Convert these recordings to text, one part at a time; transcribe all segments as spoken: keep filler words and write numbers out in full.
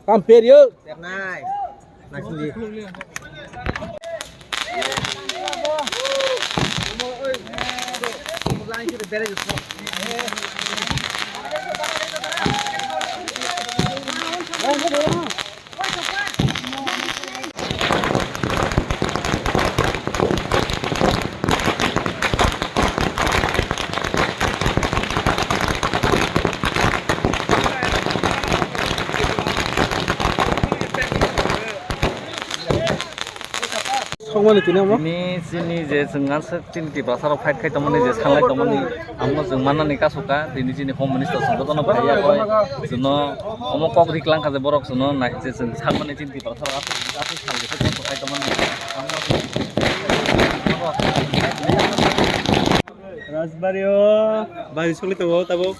Kampir yuk. Sokmani tini omo? Tini chini je chwng aswk chini Tiprasa rok fight khai tongmani je sanglai tongmani, amo chwng mannani kasu ka. Tini chini Home Minister chwng jotono phaiya koi chwngno omo kok ri klang kha je borok chwngno nai je chwng sanmani chini Tiprasa rok aswk aswk sal je kok khai tongmani. Rajbari o bari songli tongo tabuk.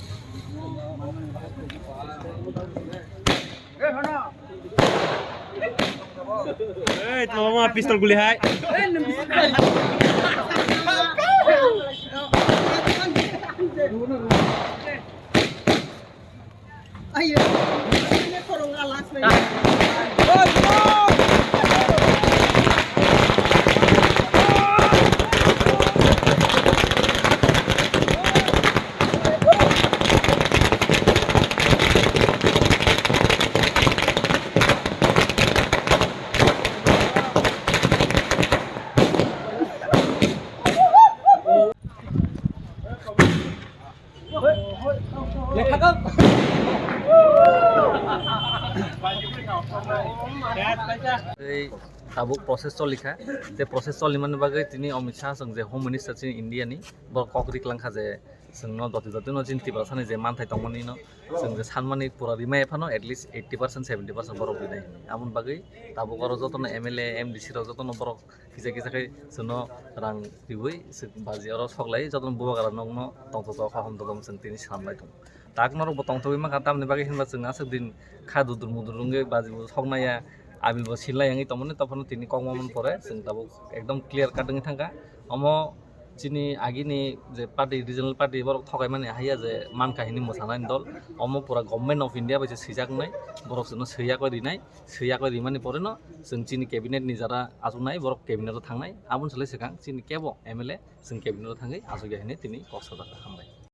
Ei, tama ma pistol guli hai. Ayo, ini korong alas nih. Tei tabuk process choli kha, tei process choli mani bagwi tini Amit Shah chwng je Home Minister chini India ni, bo kok ri klang kha je chwngno joti joti no chini Tiprasa ni je manthai tongmani no chwng je sanmani pura rimai phano at least eighty percent seventy percent borok rinai hinwi. Aboni bagwi tabuk oro jotono M L A, M D C rok jotono borok kisa kisa khe chwngno rang riwi baji oro sok lai jotono bubagra nokno tongthokjak kha hom tongthok chwng tini swnam lai tongo. Tak norok bo tongthogwi mankha, tamni bagwi hinba chwng aswk din kha dudur mudur wngwi baji bo soknaya, abi bo silnai wngwi tongmani, tongphano tini kokma man pore chwng tabuk ekdom clear cut wngwi thangkha. Omo chini agini je party, regional party, borok thokaimani haiya je mankha hini mwsanaini dol, omo pura Government of India bai se swijaknai, borok chwngno swiya koi rinai, swiya koi rimani poreno chwng chini cabinet ni jara achuknai, borok cabinet o thangnai, aboni salai swkang chini kebo M L A chwng cabinet o thangwi achukya hinwi tini kok sajak kha. Hambai.